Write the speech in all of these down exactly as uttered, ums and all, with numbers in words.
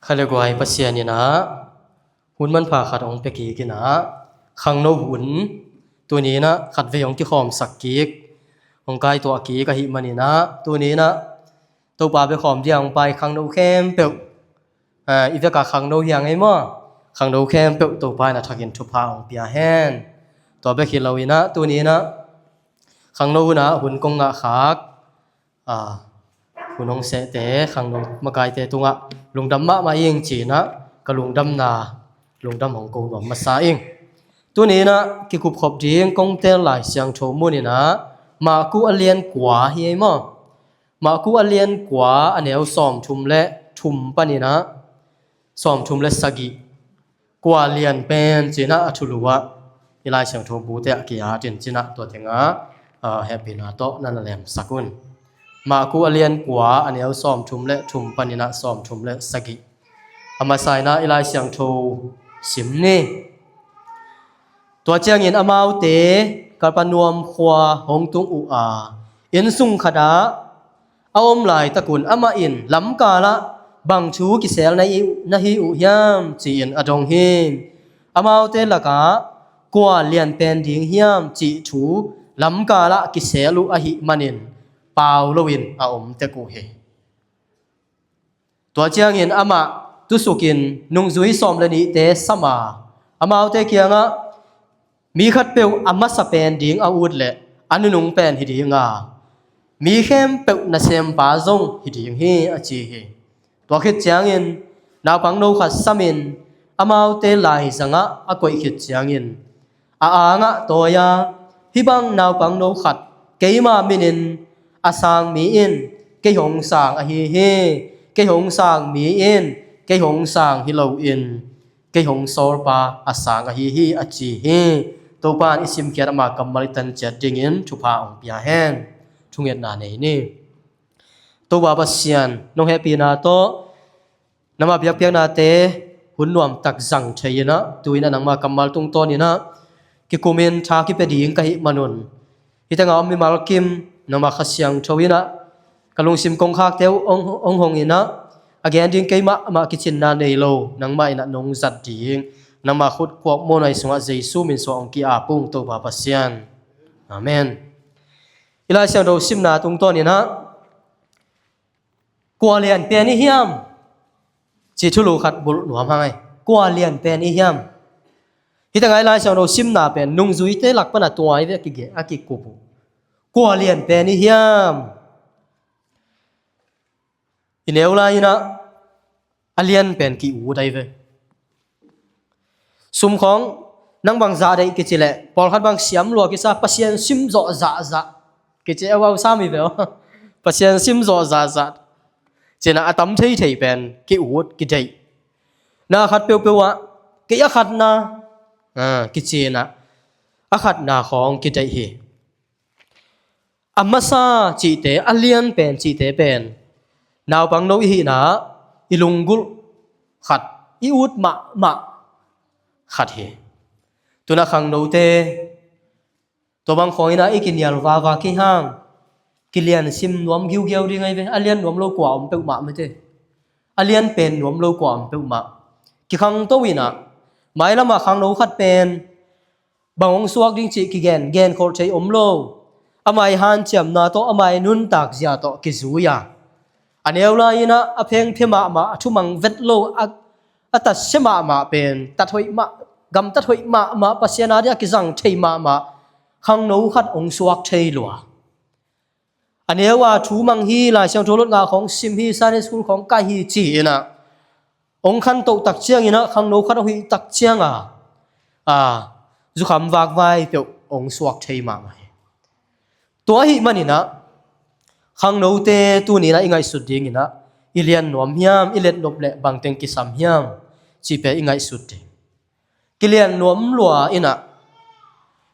Kha le guai Pasian in ah hun manpha khat hong pia kik in ah, khangno hun tuni in ah khatvei hong kikhawmsak kik, hong kaituah kik ahih manin ah, tuni in ah Topa biakhawm dia hong pai khangno khempeuh, ah, i vekah khangno hi hang ei maw? Khangno khempeuh Topa in a thakin thupha hong pia hen. Tua bek hi lo in ah, tuni in ah khangno hun ah hun kong ngah khak, ah, hun hong sehte, khangno makaite tungah lungdam mahmah ing ci in ah ka lungdamna, lungdam hong ko nuam masa ing. Tuni in ah kikupkhop ding kong teel Lai Siangtho mun in ah Marku a lian kua hi ei maw? Marku a lian kua, a neu sawmthum le thum panin ah sawmthum le sagih. Kua lian pen ci in ah a thulu ah i Lai Siangtho bute ah ki-at in ci in ah tua tengah, ah, hehpihna tawh na na lemsak un. Marku a lian kua, a neu sawmthum le thum panin ah sawmthum le sagih. A masa in ah i Lai Siangtho sim ni. Tua ciangin amaute Kapernaum khua hong tung uh a, innsung khatah a om laitakun amah in, "Lamkalah bang thu kisel na hi, na hi uh hiam?" ci-in a dong hi. Amaute lakah, "Kua lian pen ding hiam?" cih thu lamkalah kisel uh ahih manin pau loin a om tek uh hi. Tua ciangin amah tusukin nungzui sawm le nihte sam a, amaute kiangah, "Mi khatpeuh a masa pen ding a ut leh a nunung pen hi ding a, mi khempeuh nasempa zong hi ding hi," a ci hi. Tua khit ciangin naupangno khat samin amaute laizangah a koih khit ciangin a angah tawi a, "Hih bang naupangno khat keima minin a sang mi in kei hong sang ahi hi. Kei hong sang mi in kei hong sang hi loin kei hong sawlpa a sang ahi hi," a ci hi. Topa in i simkhiat ama kammal i tan ciat dingin thupha hong pia hen. Thungetna nei ni. Topa Pasian, nong hehpihna tawh nangmah biakpiaknate hun nuamtak zang thei in ah, tu in ah nangmah kammal tungtawn in ah kikumin tha kipia ding ka hih manun, hih tengah om mimal kim nangmah Kha Siangtho in ah ka lungsim kongkhakte uh hong, hong hong in ah, a gen ding keimah mah kicinna nei lo, nangmah in ah nong zat ding, nangmah khut kuak muanhuai sungah Jesu min suang hong ki-ap ung, Topa Pasian. Amen. I Lai Siangtho simna tungtawn in ah, "Kua lian pen i hiam?" cih thulu khat bulh nuam hang ei. "Kua lian pen i hiam?" Hih tengah i Lai Siangtho simna pen nungzuite lak pan a tuai ve a kige, a kikup uh. "Kua lian pen i hiam?" I neu lai in ah a lian pen ki-ut ahi ve. Sum khawng nang bang zah deih kici leh, pawlkhat bang siam lua kisa, Pasian sim zawh zahzah kici, au au sam hi ve aw. Pasian sim zawh zahzah ci in ah a tam theithei pen ki-ut, kideih. Na khat peuhpeuh ah kei a khatna, ah, kici in ah a khatna khawng kideih hi. A masa cihte, a lian pen cihte pen naupangno i hihna ah i lunggulh khat, i ut mahmah khat hi. Tu in ah khangnote, tua bang khawng in ah i kinial vava kei hang, kilian sim nuam giugiau ding ahi ve. A lian nuam lo kua om peuhmah mate. A lian pen nuam lo kua om peuhmah. Kikhangto in ah, mailam ah khangno khat pen bang hong suak ding cih kigen, genkholh thei om lo. Ama i hanciamna tawh, ama i nuntak zia tawh kizui a, a neu lai in ah a phengphe mahmah, a thumang vet lo, a, a tatsia mahmah pen, tat hoih mah, gamtat hoih mahmah, Pasian a dia kizang thei mahmah khangno khat hong suak thei lua. A neu a thu mang hi, Lai Siangtho lot ngah khawng sim hi, Sunday school khawng kai hi ci in ah hong khantoh tak ciangin ah, khangno khat hong hih tak ciang a, a, zukham vakvai peuh hong suak thei mahmah hi. Tua ahih manin ah khangnote tuni in ah i ngaihsut ding in ah, i lian nuam hiam, i let nop leh bangteng kisam hiam cih pen i ngaihsut ding. Kilian nuam lua in ah,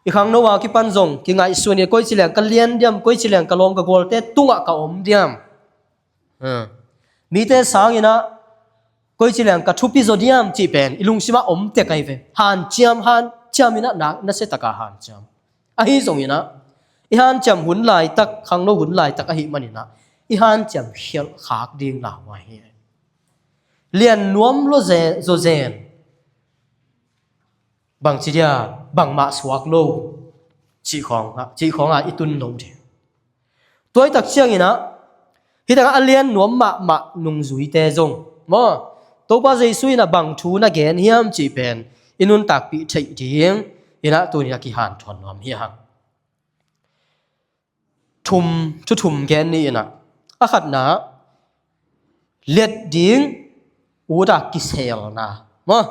i khangno a kipan zong kingaihsun in, koici leng ka lian diam, koici leng ka lawm ka gualte tungah ka om diam, hmm, mite sang in ah koici leng ka thupi zaw diam cih pen i lungsim ah om tek ahi ve. Hanciam, hanciam in ah na, nasia tak a hanciam. Ahi zongin ah, i hanciam hun laitak, khangno hun laitak ahih manin ah, i hanciam khialh khak ding lau ahi. lian nuam lo ze-, zawzen, bangci dia, bangmah suak lo, cih khawngah, cih khawngah i tun lo ding. Tua hi tak cianginah, hi takah a lian nuam mahmah nungzuite zong maw, Topa Jesu inah bang thu na gen hiam cih pen i nuntakpih theih ding inah tuni a kihanthawn nuam hi hang. Thum, thu thum gen ni inah, a khatna, liat ding ut a kiselna maw,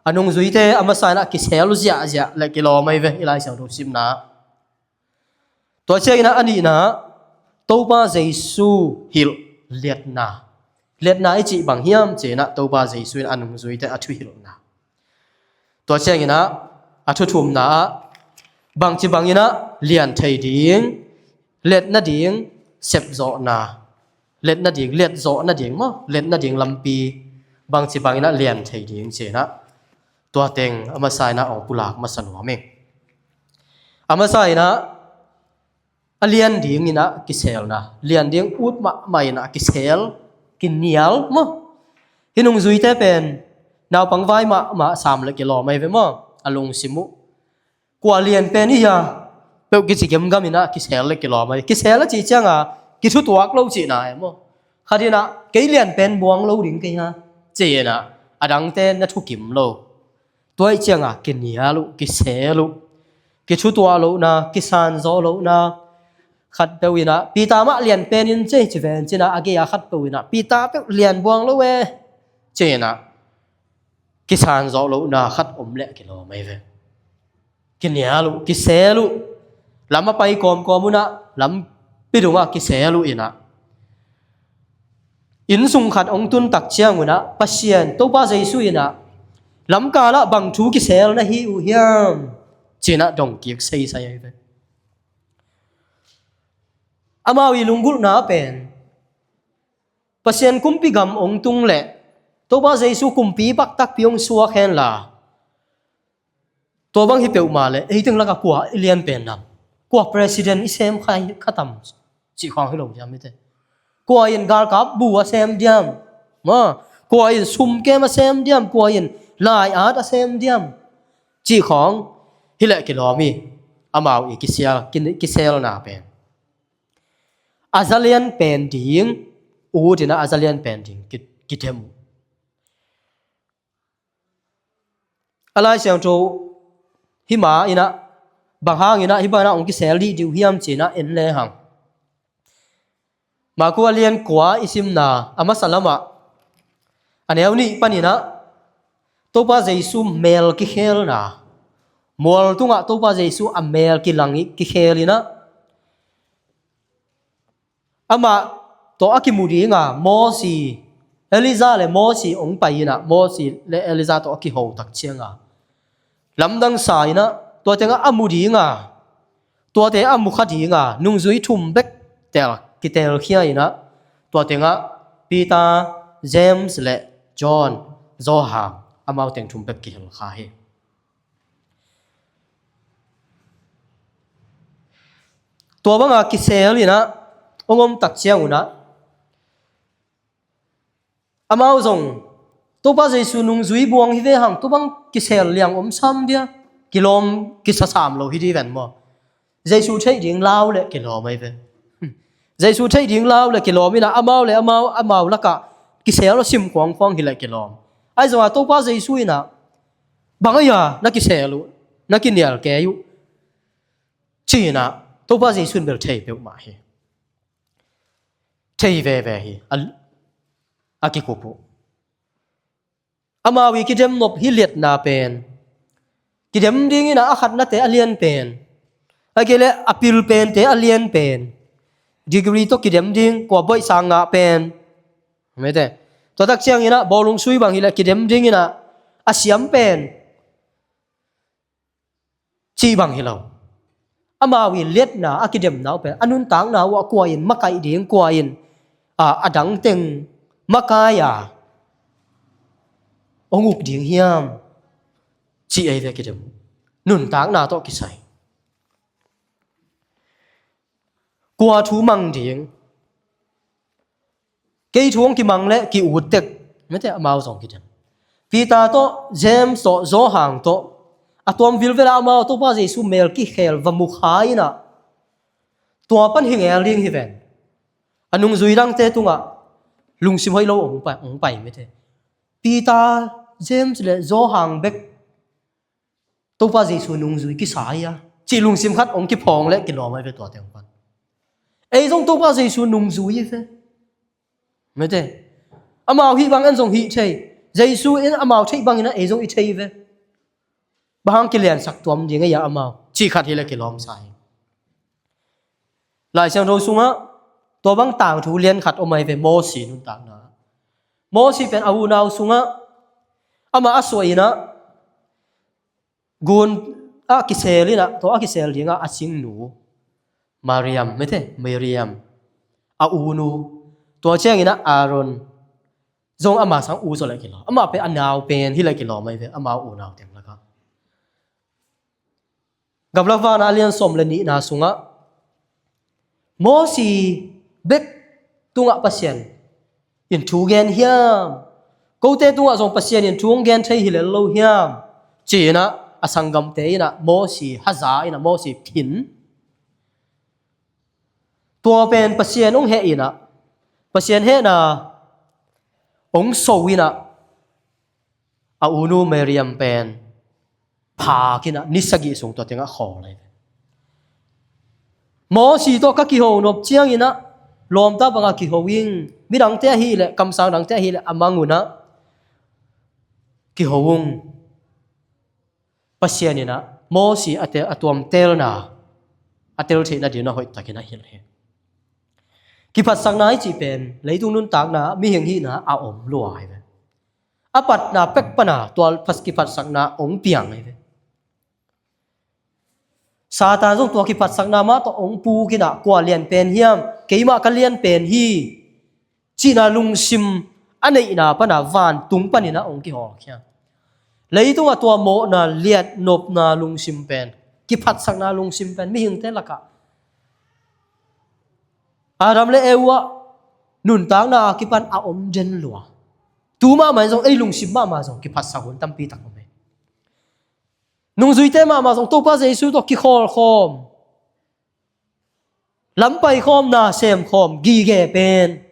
a nungzuite a masa inah kisel uh ziahziah le kilawm ahi ve i Lai Siangtho simna. Tua cianginah a nihna, Topa Jesu hilh liatna. Liatna i cih bang hiam ci inah Topa Jesu in a nungzuite a thuhilhna. Tua cianginah a thu thumna ah bangci banginah lian thei ding, liat nading sepzawhna, liat nading, liatzawh nading maw, liat nading lampi bangci banginah lian thei ding ci inah tua teng a masa inah ong pulak masa nuam ing. A masa inah a lian ding inah kiselna, lian ding ut mahmah inah kisel, kinial maw. Hi nungzuite pen naupang vai mahmah sam le kilawm ahi ve maw, a lungsim uh. Kua lian pen i hia peuh kici gemgam inah kisel le kilawm ahi. Kisel a cih cianga kithutuak lo cihna e maw. Khat inah kei lian pen buang lo ding kei ha ci inah a dangte na thukim lo. Tua ih cianga kinial uh, kisel uh, kithutuah lohna, kisanzawh lohna. Khatpeuh inah Peter mah lian pen in cei ci ven cinah a gei-a khatpeuh inah Peter peuh lian buang lo e ci inah kisanzawh lohna khat om leh kilawm ahi ve. Kinial uh, kisel uh. Lam a pai kawmkawm unah lampi dungah kisel uh inah, innsung khat hong tun tak ciangunah Pasian Topa Jesu inah lamkalah bang thu kisel na hi uh hiam ci inah dongkik seisai ahi ve. Amau i lunggulhna pen Pasian kumpi gam hong tung leh Topa Jesu kumpi bak takpi hong suak henla, tua bang hi peuhmah leh ei teng lakah kua i lian pen nam, kua president i sem kha, kha tam cih khawng hi lo diam i te. Kua in galkap bu a sem diam maw, kua in sumkem a sem diam, kua in lai-at a sem diam cih khawng hi leh kilawm hi. Amau i kisial, ki-, kiselna pen a zalian pen ding ut inah a zalian pen ding ki-, kidem uh. A Lai Siangtho hih ma inah bang hang inah hih bang inah hong kisel dih dih uh hiam ci inah en lehang, Marku a lian kua i simna a masa lamah a neu nih pan inah Topa Jesu mel kikhelna, mual tungah Topa Jesu a mel kilang ih kikhel inah amah tawh a kimu dinga Mosi, Elijah le Mosi hong pai inah Mosi le Elijah tawh a kiho tak cianga lamdang sa inah tua tengah a mu dinga, tuate a mu kha dinga nungzui thum bek tel, kitelkhia inah tua tengah Peter, James le John, Johan, amau teng thum bek kihel kha hi. Tua banga kisel inah hong om tak ciangunah amau zong Topa Jesu nungzui buang hi ve hang, tua bang kisel liang om sam dia, kilawm kisasam lo hi di ven maw. Jesu theih ding lau le kilawm ahi ve. Jesu theih ding lau le kilawm inah amau le amau, amau lakah kisel a sim khuangkhuang hi le kilawm. Ahi zongah Topa Jesu inah bang ahi a na kisel uh, na kinial kei uh ci inah Topa Jesu in bel thei peuhmah hi. Thei veve hi a, a kikup uh. Amau i kidem nop hi liatna pen kidem ding inah a khatnate a lian pen, a kei le a pil pente a lian pen, degree tawh kidem ding, kua boih sang ngah pen, mete, tua tak cianginah bawlung sui bang hi le kidem ding inah a siam pen cih bang hi lo. Amau i liatna a kidemna uh pen a nuntakna uh ah kua in makaih ding, kua in a, a dangteng makai a hong uk ding hiam cih ahi ve kidem. Nuntakna tawh kisai, kua thu mang ding, kei thu hong kimang le ki-ut tek Mete amau zong kidem. Peter tawh, James tawh, Johan tawh, a tuam vilvel ah amau Topa Jesu mel kikhel va mu kha in ah, tua pan hi ngel ding hi ven. A nungzui dangte tungah lungsim hoih lo hong pai, hong pai mete. Peter, James le Johan bek Topa Jesu nungzui kisa hi a, cih lungsim khat hong kiphawng leh kilawm ahi ve tua teng pan. Ei zong Topa Jesu nungzui hi ve. Mete. Amau hih bang en zong hih thei. Jesu in amau theih bangin ah ei zong i thei ve. Bang hang kiliansak tuam ding ei a amau. Cih khat hi leh kilawm sa hi. Lai Siangtho sungah tua bang tangthu lian khat om ahi ve, Mosi nuntakna. Mosi pen a unau sungah amah a suah in ah, gun ah kisel in ah, tua a kisel dingah a singnu Mariam, mete, Miriam, a unu, tua ciangin ah Aaron zong ama sang u zaw leh kilawm. Amah pen a nau pen hi leh kilawm ahi ve, amau unau teng lakah. Gamlak Vana a lian sawm le nihna sungah Mosi bek tungah Pasian in thu gen hiam? Kote tungah zong Pasian in thu hong gen thei hi lel lo hiam? Ci-in ah a sanggamte in ah Mosi haza in ah Mosi phin. Tua pen Pasian hong heh in ah, Pasian hehna hong so in ah, a unu Miriam pen phak in ah ni sagih sung tua tengah khawl ahi ve. Mosi tawh ka kiho nop ciangin ah lawmta bangah kiho ing, midangte ahih leh, kamsang dangte ahih leh a mang un ah kiho ung. Pasian in ah Mosi a tel, a tuam telna, a tel theihna ding a hoih takin a hilh hi. Kiphatsakna i cih pen leitung nuntakna, mihing hihna a om lua hi ve. A patna pek pana tua phas-, kiphatsakna hong piang hi ve. Satan zong tua kiphatsakna mah tawh hong puk in ah, kua lian pen hiam, keimah ka lian pen hi, cihna lungsim a neihna pana vantung panin ah hong kihawlkhia. Leitungah tua mawhna, liatnopna lungsim pen, kiphatsakna lungsim pen mihingte lakah Adam le Eva nuntakna a kipan a om den lua. Tu mahmah in zong ei lungsim mahmah zong kiphatsak hun tampi tak om hi. Nungzuite mahmah zong Topa Jesu tawh kikhawlkhawm, lampai khawm, na sem khawm, gige pen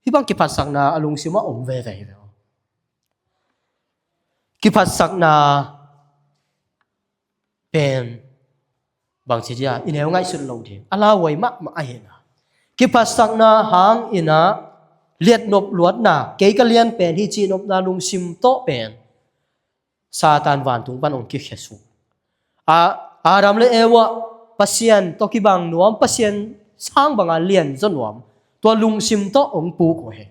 hih bang kiphatsakna a lungsim ah om veve hi ve. Kiphatsakna pen bangci dia i neu ngaihsut loh ding a lauhuai mahmah ahi na. Kiphatsakna hangin ah liatnop luatna, kei ka lian pen hi cihnopna lungsim tawh pen Satan vantung pan hong kikhiasuk. A, Adam le Eva Pasian tawh kibang nuam, Pasian sang banga lianzaw nuam, tua lungsim tawh hong puk uh hi.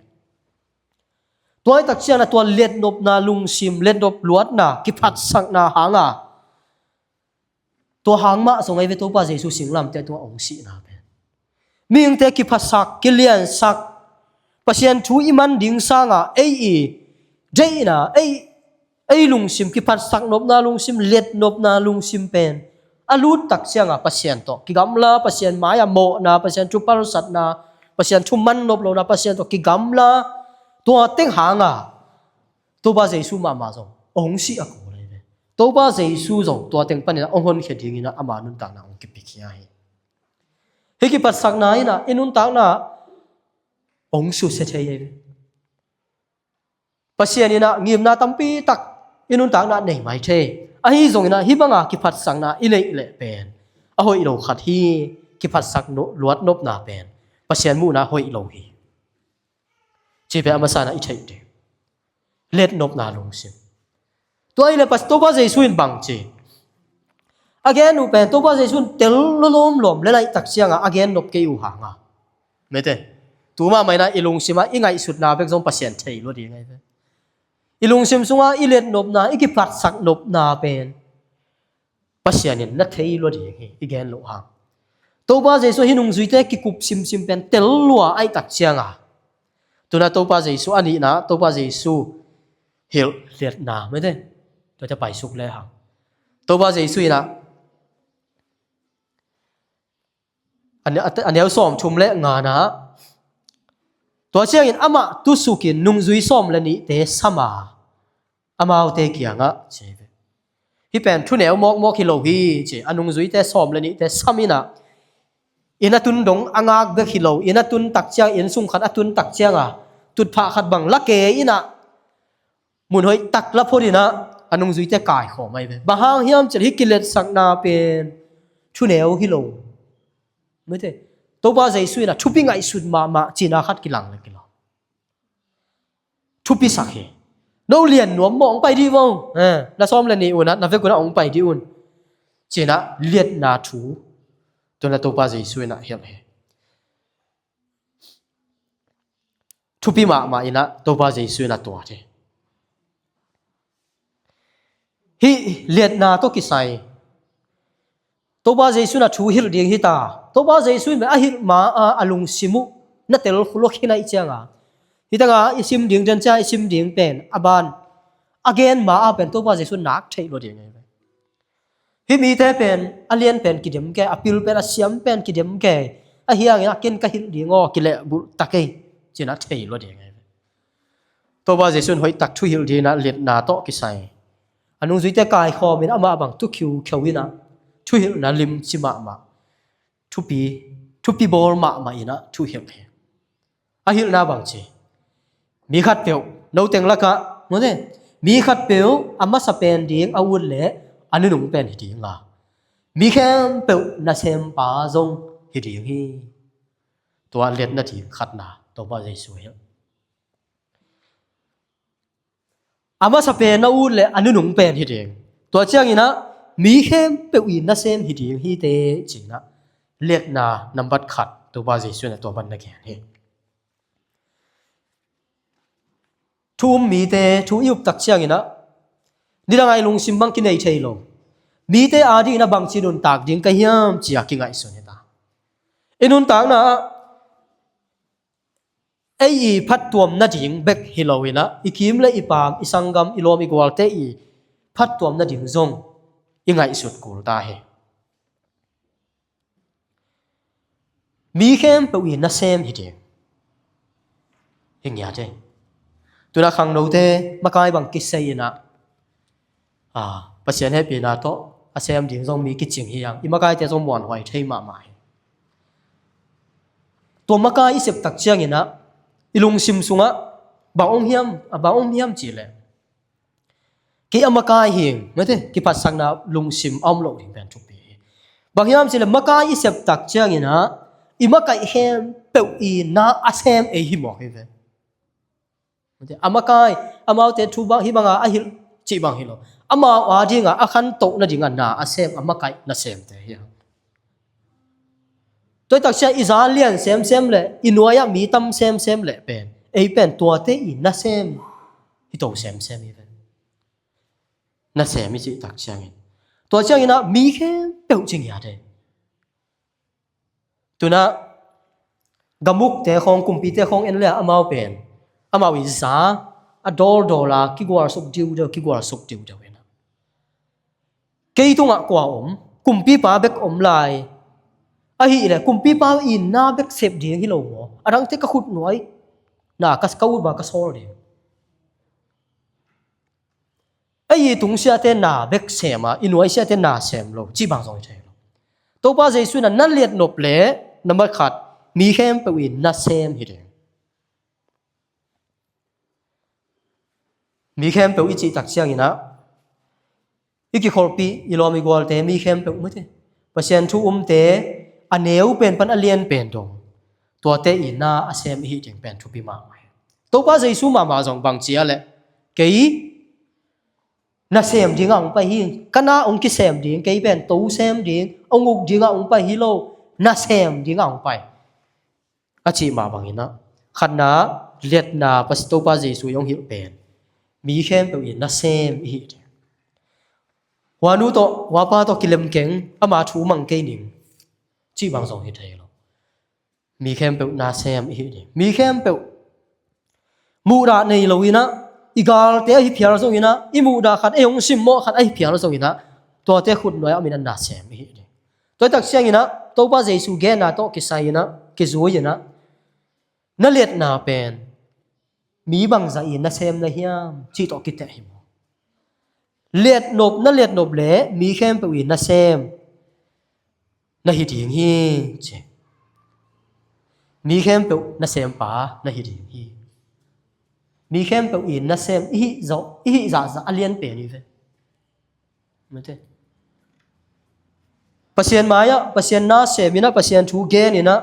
Tua hi tak ciangin ah tua liatnopna lungsim, liatnop luatna, kiphatsakna hanga, tua hang mah zong ahi ve Topa Jesu singlamteh tungah hong sihna pen. Mihingte kiphatsak, kiliansak, Pasian thu i man ding sanga ei i deihna, ei, ei lungsim, kiphatsak nopna lungsim, liatnopna lungsim pen a lut tak cianga Pasian tawh kigamla, Pasian mai-ah mawhna, Pasian thu palsatna, Pasian thu man nop lohna, Pasian tawh kigamla, tua teng hanga Topa Jesu mahmah zong hong sih a kul ahi ve. Topa Jesu zong tua teng panin ah hong honkhia dingin ah ama nuntakna hong kipiakhia hi. Hih kiphatsakna in ah i nuntakna hong susia thei ahi ve. Pasian in ah ngimna tampi tak i nuntakna nei mai thei. Ahi zongin ah hih banga kiphatsakna i neih leh pen a hoih lo khat hi. Kiphatsak no-, luat nopna pen Pasian muhna hoih lo hi. Ci pen a masa-in ah i theih ding. Liatnopna lungsim. Tua ahih leh Pas-, Topa Jesu in bang ci? A gen uh pen Topa Jesu in tel lua lawmlawm le laih tak cianga a gen nop kei uh hanga. Mete. Tu mahmah in ah i lungsim ah i ngaihsutna bek zong Pasian thei lua ding ahi ve. I lungsim sunga i liatnopna, i kiphatsak nopna pen Pasian in na thei lua ding hi, i gen loh hang. Topa Jesu hih nungzuite kikup simsim pen tel lua ahih tak cianga. Tuna Topa Jesu a nihna, Topa Jesu hilh liatna, mete. Tua te paisuk le hang. Topa Jesu in ah, a ne-, a neu sawmthum le ngana, Tua ciangin amah tusukin nungzui sawm le nihte sam a, amaute kiangah ci hi ve. Hih pen thuneu mawkmawk hi lo hi ci, a nungzuite sawm le nihte sam in ah, inn a tun dong a ngak bek hi lo, inn a tun tak ciang, inn sung khat a tun tak ciang a, tutphah khat bang la kei in ah, mun hoih tak la phot in ah, a nungzuite kaikhawm ahi ve. Bang hang hiam cih leh hih kiletsakna pen thuneu hi lo. Mate, Topa Jesu in ah thupi ngaihsut mahmah cihna khat kilang le kilo. Thupi sak hi. No lian nuam maw, hong pai dih vo. Eh, na sawm le nih un ah, na vek un ah hong pai dih un, ci-in ah liatna thu. Tu-in ah Topa Jesu in ah hilh hi. Thupi mahmah in ah Topa Jesu in ah tuat hi. Hih liatna tawh kisai Topa Jesu in ah thu hilh ding hi ta. Topa Jesu in a hilh ma a, a lungsim uh na tel khulua khin ahih ciang a, hih tangah i sim ding, den ciang i sim ding pen a ban a gen ma a pen Topa Jesu nak theih lua ding ahi ve. Hih mite pen a lian pen kidem kei, a pil pen, a siam pen kidem kei, ahi hangin a ken ka hilh ding aw, kilehbulh ta kei, ci-in ah thei lua ding ahi ve. Topa Jesu in hoih tak thu hilh ding in ah liatna tawh kisai a nungzuite kaikhawm in amah bang tu khiukheu in ah thu hilhna limci mahmah, thupi, thupi bawl mahmah in ah thu hilh hi. A hilhna bang ci, mi khatpeuh, no teng lakah, mate, mi khatpeuh a masa pen ding a ut leh a nunung pen hi ding a, mi khempeuh nasempa zong hi ding hi. Tua liatna ding khatna Topa Jesu hilh. A masa pen a ut leh a nunung pen hi ding. Tua ciangin ah mi khempeuh i nasem hi ding hi teh, ci-in ah liatna nambat khat Topa Jesu in ah tua bang na gen hi. Thu um mite thu i up tak ciangin ah, nidang a i lungsim bang kinei thei lo. Mite adingin ah bangci nuntak ding ka hiam, ci-a kingaihsun hi ta. I nuntakna ah ei i phattuam nading bek hi lo in ah, i kim le i paam, i sanggam, i lawm i gualte i phattuam nading zong i ngaihsut kul ta hi. Mi khempeuh i nasem hi ding hi ngiat hi. Tu-in ah khangnote makai bang kisei in ah, a, Pasian hehpihna tawh a sem ding zong mi kicing hi hang, i makaite zong muanhuai thei mahmah hi. Tua makai i sep tak ciangin ah i lungsim sungah bang om hiam, a, bang om hiam cih leh, kei a makai hi ing, mate, kiphatsakna lungsim a om loh ding pen thupi hi. Bang hiam cih leh makai i sep tak ciangin ah i makaih khempeuh i na a sem ei hi mawk hi ve. A makai, amaute thu bang, hih banga a hilh cih bang hi lo. Amau adinga a khantoh nadinga na a sem, a makaih nasemte hi a. Tua hi tak ciang i za lian semsem le i nuai-ah mi tam semsem le pen, ei pen tuate i nasem hi to semsem hi pen. Nasem i cih tak ciangin, tua ciangin ah mi khempeuh ci ngiat hi. Tu-in ah gamukte khawng, kumpite khawng en le ah amau pen, amau i za a dawldawl a kigualsuk diudeu, kigualsuk diudeu in ah, kei tungah kua om, kumpipa bek om lai. Ahih leh kumpipa i na bek sep ding hi lo maw? A dangte ka khutnuai na ka, ka ut bang ka sawl ding. Ei i tungsiahte na bek sem a, i nuaisiahte na sem lo cih bang zong hi thei lo. Topa Jesu in ah na liat nop leh nambat khat, mi khempeuh i nasem hi ding. Mi khempeuh i cih tak ciangin ah, i kikholhpih, i lawm i gualte, mi khempeuh, mate, Pasian thu umte, a neu pen pan a lian pen dong, tuate i na a sem i hih ding pen thupi mahmah hi. Topa Jesu mahmah zong bang ci a leh, kei nasem dingah hong pai hi, ka na hong kisem ding, kei pen to sem ding, hong uk dingah hong pai hi lo, nasem dingah hong pai, a cih mah bangin ah, khatna, liatna, Topa Jesu i hong hilh pen mi khempeuh i nasem i hih ding. Huanu tawh, huapa tawh kilem keng, ama thu mang kei ning, cih bang zong hi thei lo. Mi khempeuh nasem i hih ding. Mi khempeuh muhdah nei lo in ah, i galte ahi phial zongin ah, i muhdah khat, ei hong simmawh khat ahi phial zongin ah, tuate khutnuai-ah om in ah nasem i hih ding. Tua hi tak ciangin ah Topa Jesu genna tawh kisai in ah, kizui in ah, Na liatna pen mi bangzah in nasem na hiam cih tawh kiteh hi maw? Liatnop, na liatnop le mi khempeuh in nasem na hi ding hi, ci. Mi khempeuh nasempa na hi ding hi. Mi khempeuh in nasem i hih zawh, i hih zahzah a lian pen hi ve. Mate. Pasian mai-ah, Pasian na sem in ah, Pasian thu gen in ah,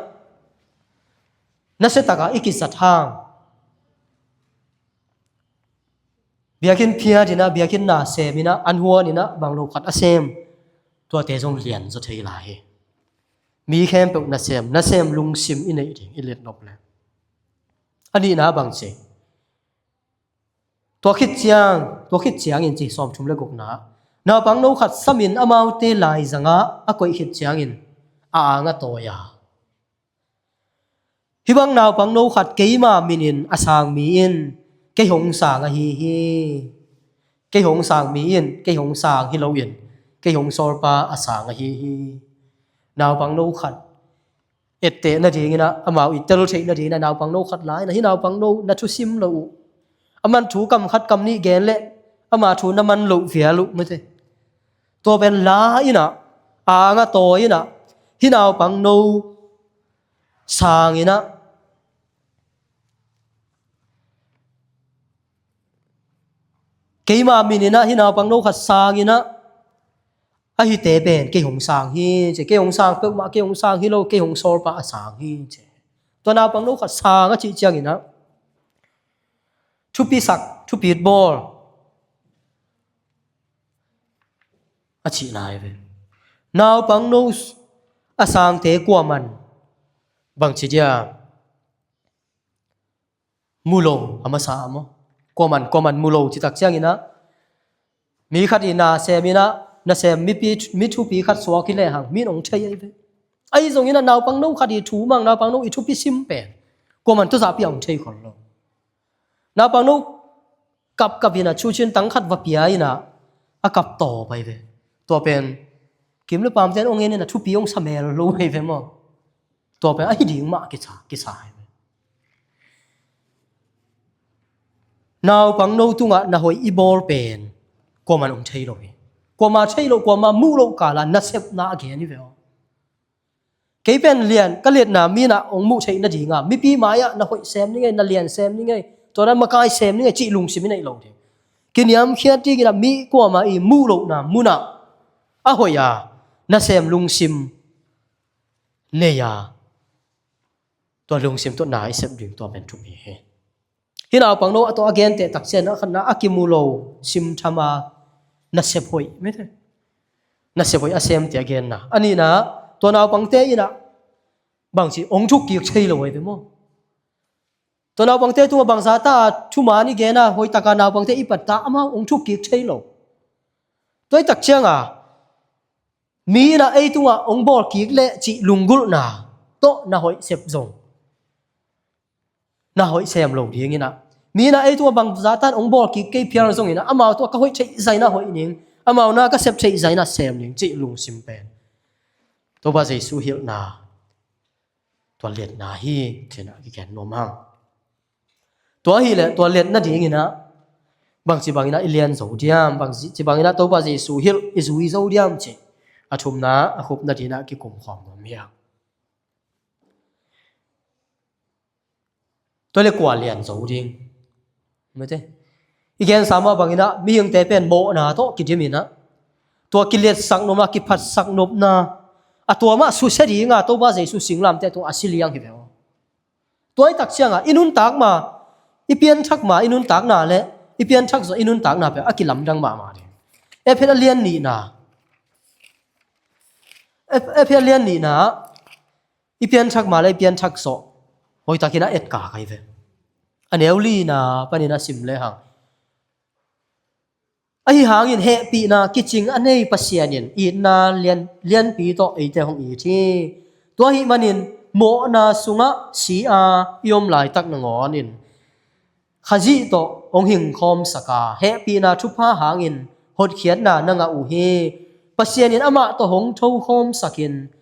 nasia takah i kizat hang, biakinn phiat in ah, biakinn na sem in ah, an huan in ah, bang lo khat a sem, tuate zong lian zaw thei lai hi. Mi khempeuh nasem, nasem lungsim i neih ding, i liatnop le. A nihna bang ci. Tua khit ciang, tua khit ciangin ci, sawmthum le gukna. Naupangno khat samin amaute laizangah a koih khit ciangin a ang a tawi a, hih bang naupangno khat keima minin a sang mi in kei hong sang ahi hi. Kei hong sang mi in kei hong sang hi loin kei hong sawlpa a sang ahi hi. Naupangno khat etteh nadingin ah, amau i tel theih nadingin ah, naupangno khat la in ah, hih naupangno na thusim lo uh. A man thu kam khat kam nih gen leh ama thu na man loh vial uh, mate. Tua pen la in ah, a ang a tawi in ah, hih naupangno sang in ah, keima minin ah hih naupangno khat sang in ah, a hihte pen kei hong sang hi, ci. Kei hong sang peuhmah, kei hong sang hi lo, kei hong sawlpa a sang hi, ci. Tua naupangno khat sang a cih ciangin ah, thupi sak, thupi bawl a cihna hi ve. Naupangno a sangte kuaman bangci dia mu lo a masa a maw? Kuaman, kuaman mu lo cih tak ciangin ah, mi khat in na sem in ah, nasem mipi, mi thupi khat suak hi lehang mi in hong thei ahi ve. Ahi zongin ah naupangno khat i thu mang, naupangno i thupi sim pen kuaman tawh zahpi a hong thei khol lo. Naupangno kapkap in ah chuchin tang khat va pia in ah, a kap tawp ahi ve. Tua pen kim le paamte in hong en in ah thupi hong sa mel lo ahi ve maw? Tua pen ahi ding mah kisa, kisa hi ve. Naupangno tungah na hoih i bawl pen kuaman hong thei lo hi. Kuama thei lo, kuama muh loh kala nasepna a gen hi ve aw. Kei pen lian, ka liatna mi in ah hong muh theih nadinga mipi mai-ah na hoih sem ning ei, na lian sem ning ei, tua na makai sem ning ei cih lungsim i neih lo ding. Kiniamkhiat dingin ah mi kuama i muh lohna munah a hoih a nasem lungsim nei a, tua lungsim tawh na i sep ding tua pen thupi hi. Hih naupangno a tawh a genteh tak ciangin ah, khatna a kimu lo simtham a nasep hoih, mate. Nasep hoih a semte a genna. A nihna, tua naupangte in ah bangci hong thukkik thei lo ahi ve maw? Tua naupangte tungah bangzah ta a thuman i gen a, hoih taka naupangte i patta amau hong thukkik thei lo. Tua i tak cianga mi in ah ei tungah hong bawlkik leh cih lunggulhna tawh na hoih sep zong, na hoih sem lo dingin ah, mi in ah ei tungah bangzah tan hong bawlkik kei phial zongin ah, amau tungah ka hoih theih zah in ah hoih ning, amau na ka sep theih zah in ah sem ning cih lungsim pen Topa Jesu hilhna, tua liatna hi, ci-in ah kigen nuam hang. Tua hileh tua liat nadingin ah bangci bangin ah i lian zo diam, bangci bangin ah Topa Jesu hilh i zui zo diam cih a thumna, a khupna dingin ah kikum khawm nuam hi hang. Tua leh kua lian zo ding? Mate. I gensa mah bangin ah mihingte pen mawhna tawh kidim in ah, tua kiliatsak nopna, kiphatsak nopna, a tua mah susia dinga Topa Jesu singlamteh tungah a si liang hi ve aw. Tua i tak cianga i nuntak ma, i pianthak ma, i nuntakna le i pianthak zawh i nuntakna pen a kilamdang mahmah ding. Efesa a lian nihna, Ef-, Efesa a lian nihna, i pianthak ma le i pianthak zawh hoihtakin a etkak ahi ve. A neu lina panin a sim lehang, ahi hangin hehpihna kicing a nei Pasian in itna lian, lianpi tawh eite hong it hi. Tua ahih manin mawhna sungah si-a i om laitak nangawnin Khazih tawh hong hingkhawmsak a, hehpihna thupha hangin hotkhiatna na ngah uh hi. Pasian in amah tawh hong thokhawmsakin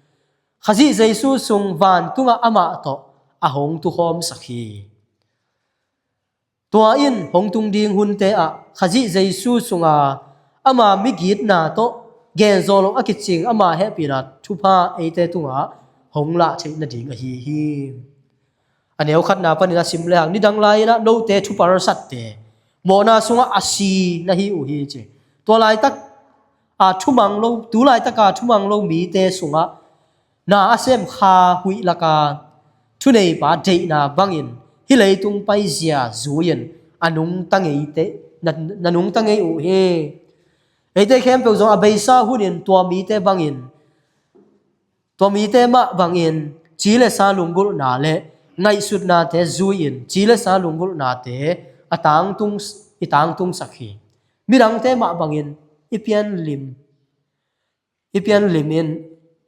Khazih Jesu sung vantungah amah tawh a hong tukhawmsak hi. Tua in hong tung ding hunte ah Khazih Jesu sunga ama migitna tawh genzaw lo a kicing ama hehpihna thupha eite tungah hong lah theih nading ahi hi. A neu khatna panin a sim lehang, nidang lai-in ah note thupha satte mawhna sungah a si na hi uh hi ci. Tua laitak a thumang lo, tu laitaka thumang lo mite sungah na a sem kha huih laka thuneipa deihna bangin hih leitung paizia zui-in a nungta ngeite, na, na nungta ngei uh hi. Eite khempeuh zong a beisa hunin tua mite bangin, tua mite mah bangin ci le sa lunggulhna le ngaihsutnate zui-in ci le sa lunggulhnate a tangtung, i tangtungsak hi. Midangte mah bangin i pianlim, i pianlimin,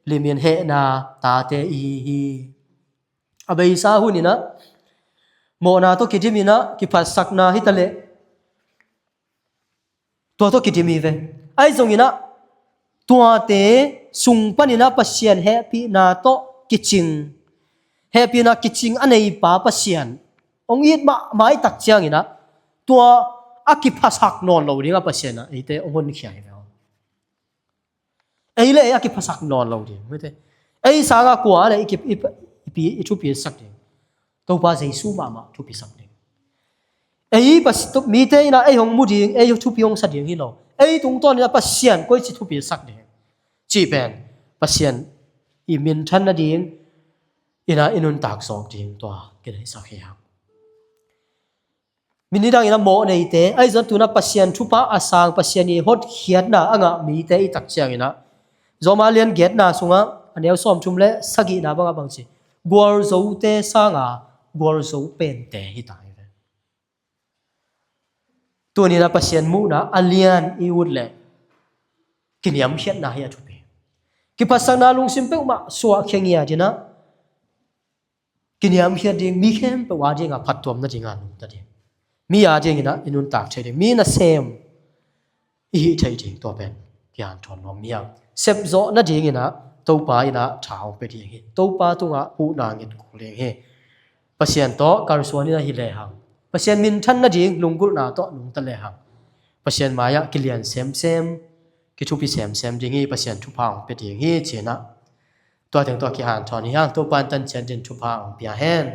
limin hehna tate i hi hi. A beisa hunin ah mawhna tawh kidimin ah kiphatsakna hi ta leh tua tawh kidim hi ve. Ahi zongin ah tuate sung panin ah Pasian hehpihna tawh kicing, hehpihna kicing a neipa Pasian hong it mahmah i tak ciangin ah tua a kiphasak nawn lo dingah Pasian ah eite hong honkhia hi ve. Ei le ei a kiphasak nawn lo ding, mite. Ei sanga kua le i, i, i, i, i thupisak ding? Topa Jesu mahmah thupisak ding. Ei pas-, tu-, mite in ah ei hong mu ding, ei thupi hong sa ding hi lo. Ei tungtawn in ah Pasian koici thupisak ding cih pen Pasian i minthan nading in ah i nuntak zawk ding tua kineihsak hi hang. Midang in ah mawh neite, ahi zong tu-in ah Pasian thupha a sang, Pasian i hotkhiatna a ngah mite i tak ciangin ah Rom a lian giatna sungah a neu sawmthum le sagihna bangah bang ci? Gualzote sanga gualzo pente hi ta hi ve. Tuni-in ah Pasian muhna a lian i ut leh kiniamkhiatna hi a thupi. Kiphatsakna lungsim peuhmah suahkhia ngiat in ah kiniamkhiat ding, mi khempeuh a dingah phattuam nadingah nungta ding, mi a dingin ah i nuntak thei ding, mi nasem i hih theih ding, tua pen kihanthawn nuam hi hang. Sepzawh nadingin ah Topa in ah tha hong pia ding hi. Topa tungah huhna nget kul ding hi. Pasian tawh kalsuan in ah hi lehang, Pasian minthan nading lunggulhna tawh nungta lehang, Pasian mai-ah kilian semsem, kithupi semsem ding hi. Pasian thupha hong pia ding hi ci-in ah tua teng tawh kihanthawn hi hang. Topa in tan ciat din thupha hong pia hen.